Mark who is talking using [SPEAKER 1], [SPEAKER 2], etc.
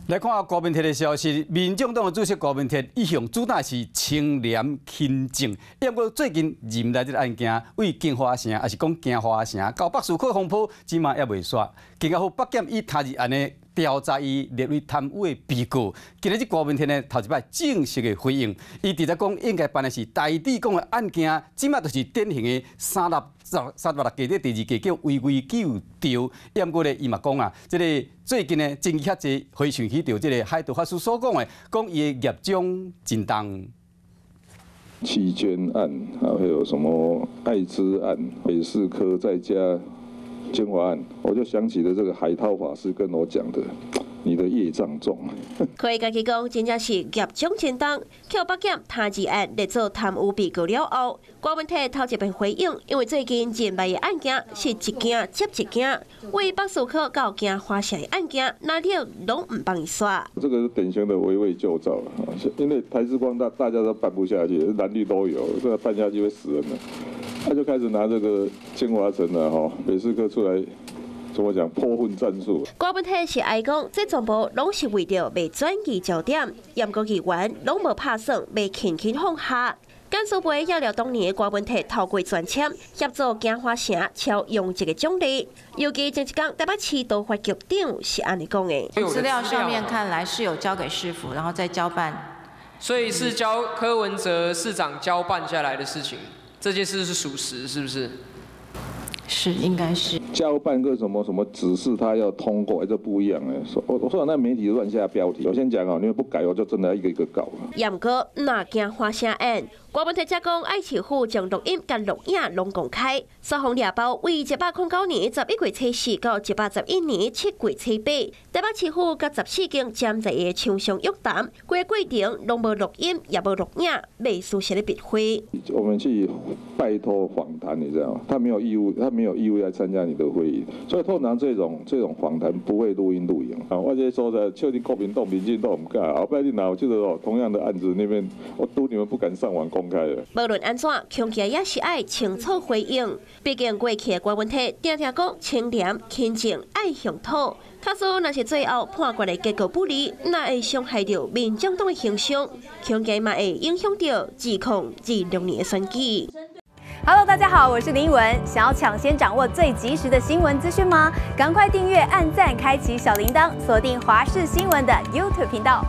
[SPEAKER 1] 來看柯文哲的消息，民眾黨的主席柯文哲一向主打是清廉勤政，不過最近任內這個案件，為京華城，抑是講京華城，到北士科風波，這馬猶未煞，更加予北檢以他日案的調查伊列為貪污的被告。今日這柯文哲呢，頭一擺正式的回應，伊直接講應該辦的是台智港的案件，這馬就是典型的三十六計的第二計叫圍魏救趙。毋過咧，伊嘛講啊，這個最近呢，爭議較濟，回想起著這個海道法師所講的，講伊的業障真重。
[SPEAKER 2] 棄捐案，還有什麼艾滋案、北士科再加京華案，我就想起了這個海濤法師跟我講的，你的業障重。
[SPEAKER 3] 佢家己講，真正是業障真重，予北檢他日案列做貪污被告了後，柯文哲頭一遍回應，因為最近任內的案件是一件接一件，為北士科到京華城的案件，哪裡攏毋放伊煞。
[SPEAKER 2] 這個是典型的圍魏救趙，因為台智光大家都辦不下去，藍綠都有，這個辦下去會死人的，他就開始拿這個京華城的吼北士科出來。怎麼講潑糞戰術？
[SPEAKER 3] 柯文哲是愛講，這全部攏是為著欲轉移焦點，毋過議員攏無拍算欲輕輕放下。簡書培也了當年柯文哲透過專簽協助京華城超容積的獎勵，尤其前一工台北市都發局長是按呢講的。
[SPEAKER 4] 資料上面看來是有交給市府，然後再交辦。
[SPEAKER 5] 所以是交柯文哲市長交辦下來的事情，這件事是屬實，是不是？
[SPEAKER 4] 是，應該是。
[SPEAKER 2] 交辦個什麼什麼指示他要通過，這不一樣哎。說我說那媒體亂下標題，我先講哦，你們不改我就真的一個一個告。
[SPEAKER 3] 毋過若京華城案，柯文哲則講愛市府將錄音佮錄影攏公開，雙方掠包為109年11月初4到111年7月初8，台北市府佮14間潛在的廠商約談，規個過程攏無錄音也無錄影，袂輸實咧避諱。
[SPEAKER 2] 我們去拜託訪談，你知道嗎？他沒有義務，他沒有義務來參加你的會議，所以通常這種訪談不會錄音錄影啊。我這說的，確定國民黨、民進黨毋敢，後擺你若有這個同樣的案子那邊，我都你們不敢上網公開的。
[SPEAKER 3] 無論按怎，恐驚也是愛清楚回應。畢竟過去的柯文哲定定講清廉、勤政、愛鄉土，假使若是最後判決的結果不利，那會傷害著民眾黨的形象，恐驚嘛會影響著2026年的選舉。
[SPEAKER 6] Hello，大家好，我是林文。想要搶先掌握最及時的新聞資訊嗎？趕快訂閱、按讚、開啟小鈴鐺，鎖定華視新聞的 YouTube 頻道。